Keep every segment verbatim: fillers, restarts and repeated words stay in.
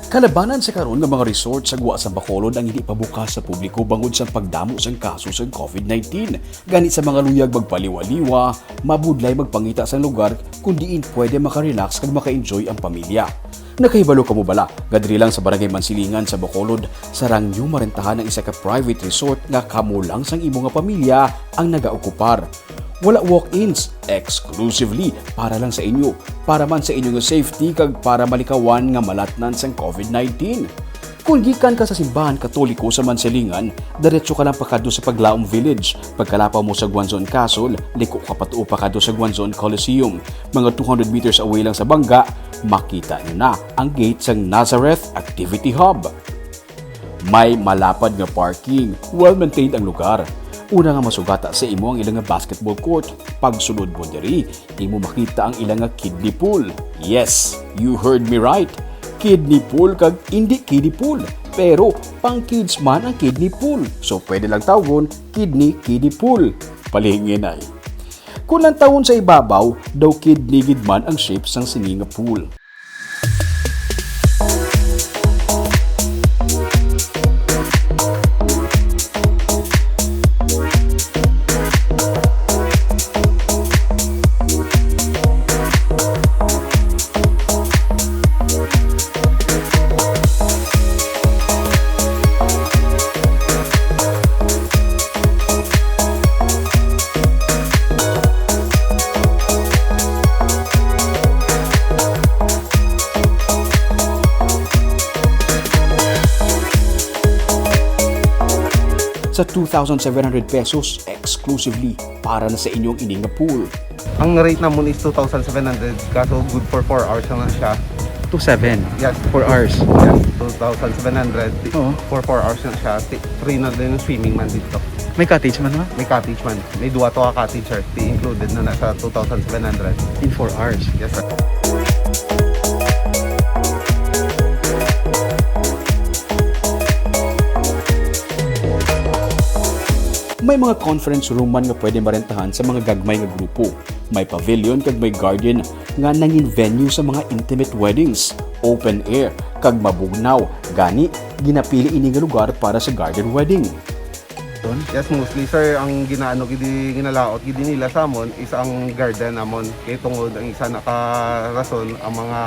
Kalabanan sa karon nga mga resort sa gwa sa Bacolod ang hindi pabukas sa publiko bangod sa pagdamo sang kaso sang covid nineteen. Gani sa mga luyag magpaliwa-liwa, mabudlay magpangita sang lugar kun diin pwede makarelax kag maka-enjoy ang pamilya. Nakahibalo kamo bala nga diri lang sa Barangay Mansilingan sa Bacolod, sarang nyo marentahan ang isa ka private resort nga kamo lang sang imo nga pamilya ang nagaokupar. Wala walk-ins, exclusively para lang sa inyo, para man sa inyo nga safety kag para malikawan nga malatnan sang covid nineteen. Kung gikan ka sa simbahan Katoliko sa Mansilingan, diretso ka lang pakadto sa Paglaom Village. Pagkalapaw mo sa Guanzon Castle, liko ka patuo pakadto sa Guanzon Coliseum. Mga two hundred meters away lang sa bangga, makita nyo na ang gate sang Nazareth Activity Hub. May malapad nga parking, well-maintained ang lugar. Una nga masugata sa imo ang ila nga basketball court. Pagsulod mo diri, imo makita ang ila nga kiddie pool. Yes, you heard me right. Kiddie pool kag indi kiddie pool. Pero pang kids man ang kiddie pool. So pwede lang tawgon kidney kiddie pool. Palinginay. Kung lantawon sa ibabaw, daw kidney gid man ang shape sang sini nga pool. Sa two thousand seven hundred pesos, exclusively para na sa inyong ining nga pool. Ang rate namon is two thousand seven hundred, kaso good for four hours na siya. Two seven? Yes. Four hours? Yes, two thousand seven hundred. Oo. For four hours na siya. Ti-, free na din ang swimming man dito. May cottage man, ha? May cottage man. May duwa to ka cottage, sir. Ti included na na sa two thousand seven hundred. In four hours? Yes, sir. May mga conference room man nga pwede marentahan sa mga gagmay nga grupo. May pavilion kag may garden nga nangin venue sa mga intimate weddings, open air, kag mabugnaw. Gani, ginapili ini nga lugar para sa garden wedding. Yes, mostly, sir, ang ginaano gid, ginalaot gid nila sa amon is ang garden namon. Kay tungod ang isa na ka rason ang mga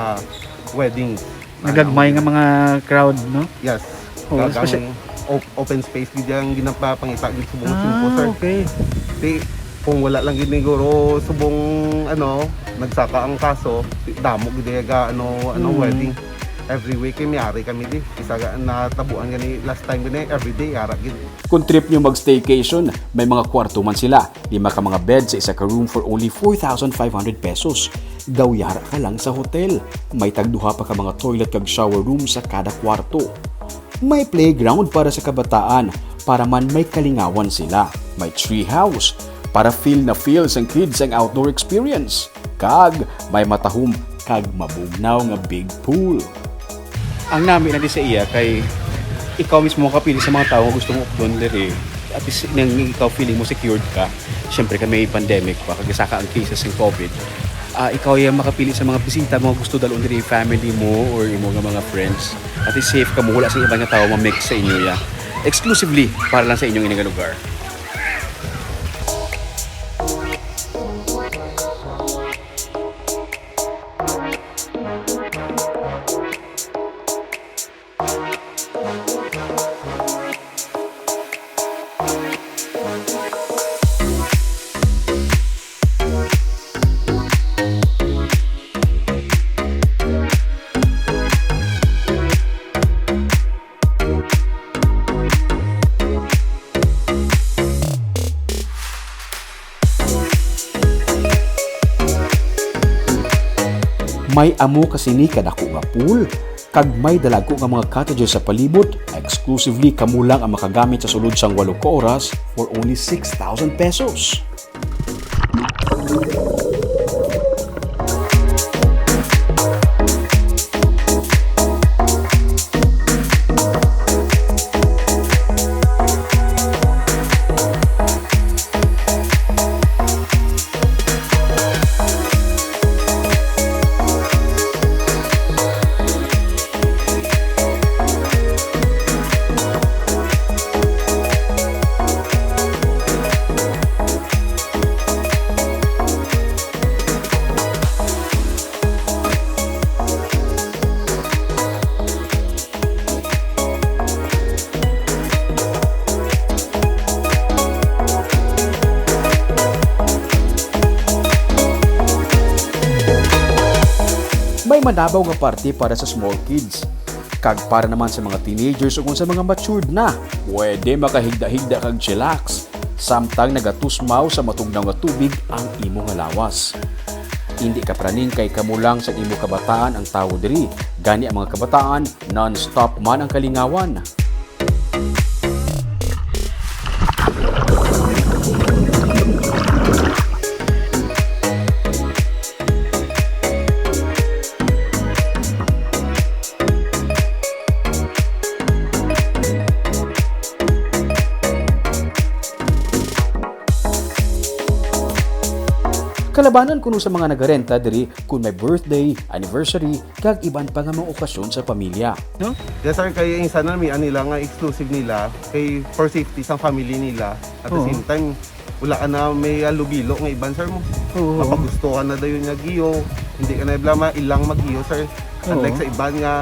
weddings. Nagagmay nga mga crowd, no? Yes. Oo, daghang especially op-, open space gid ang ginapapangita gid subong Ah, singko, sir. Okay. Di, kung wala lang gid siguro subong, ano, nagsaka ang kaso, di, damo gid ga, ano, ano, Mm. wedding. Every week, eh, may ari kami di. Isa ga, natabuan gani, last time gani, every day, ara gid. Kung trip nyo mag-staycation, may mga kwarto man sila. Lima ka mga bed sa isa ka room for only four thousand five hundred pesos. Daw yara ka lang sa hotel. May tagduha pa ka mga toilet kag shower room sa kada kwarto. May playground para sa kabataan, para man may kalingawan sila. May tree house, para feel na feel sang kids ang outdoor experience. Kag may matahom kag mabugnaw nga big pool. Ang nami na di sa iya kay ikaw mismo makapili sa mga tawo nga gusto mo updon diri. At least, nang ikaw feeling mo secured ka. Siyempre, kay may pandemic pa, kag saka ang cases ng covid. Ah, ikaw yung makapili sa mga bisita mo, gusto dalon diri family mo or imo nga mga friends. At least safe ka mo, wala sa iba nga tawo ma-mix sa inyo ya. Exclusively para lang sa inyong ini nga lugar. May amo ka sini kadako nga pool, kag may dalagko nga mga cottages sa palibot, exclusively kamo lang ang makagamit sa sulod sang walo ka oras for only six thousand pesos. manabaw nga parte para sa small kids. Kag para naman sa mga teenagers o kung sa mga matured na, pwede makahigda-higda kag chillax samtang nagatusmaw sa matugnaw nga tubig ang imo nga lawas. Hindi ka praning kay kamo lang sa imo kabataan ang tawo diri, gani ang mga kabataan non-stop man ang kalingawan. Kalabanan kuno sa mga nagarenta diri kung may birthday, anniversary, kag iban pa nga mga okasyon sa pamilya. Yes sir, kay ang isa na may anila nga exclusive nila kay for safety sang family nila. At the Oo. Same time, wala ka na may alubilo nga iban sir mo. Oo. Mapagusto ka na dayon nga giyo, hindi ka na blama ilang mag-iyo sir. Unlike Oo. Sa iban nga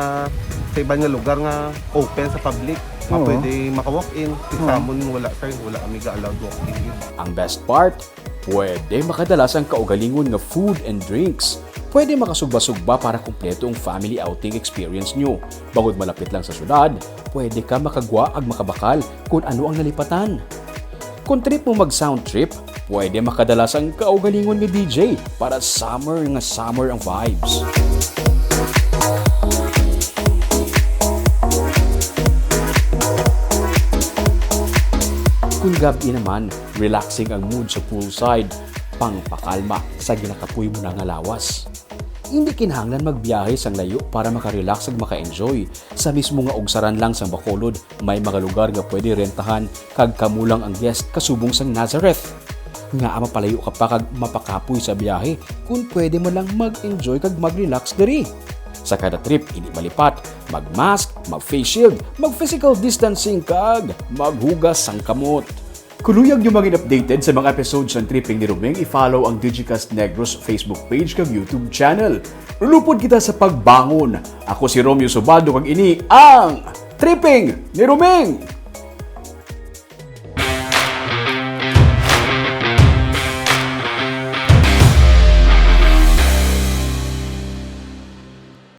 sa iban nga lugar nga open sa public, nga Oo. Pwede maka-walk-in. Oo. Sa amon wala sir, wala kami ga-allowed walk-in. Ang best part, pwede makadala sang kaugalingon nga food and drinks. Pwede makasugba-sugba para kompleto ang family outing experience nyo. Bangod malapit lang sa syudad, pwede ka makagwa ag makabakal kung ano ang nalipatan. Kung trip mo mag sound trip, pwede makadala sang kaugalingon nga D J para summer nga summer ang vibes. Kung gabi naman, relaxing ang mood sa poolside, pangpakalma sa ginakapoy mo na nga lawas. Hindi kinahanglan magbiyahe sang layo para makarelax ag maka-enjoy. Sa mismo nga ugsaran lang sang Bacolod, may mga lugar nga pwede rentahan kag kamo lang ang guest kasubong sang Nazareth. Ngaa mapalayo ka pa kag mapakapoy sa biyahe kung pwede man lang mag-enjoy kag mag-relax diri. Sa kada trip, hindi malipat, mag-mask, mag-face shield, mag-physical distancing kag maghugas sang kamot. Kuluyag nyo mangin updated sa mga episodes sang Tripping ni Roming, i-follow ang Digicast Negros Facebook page kag YouTube channel. Lulupod kita sa pagbangon. Ako si Romeo Subaldo kag ini ang Tripping ni Roming!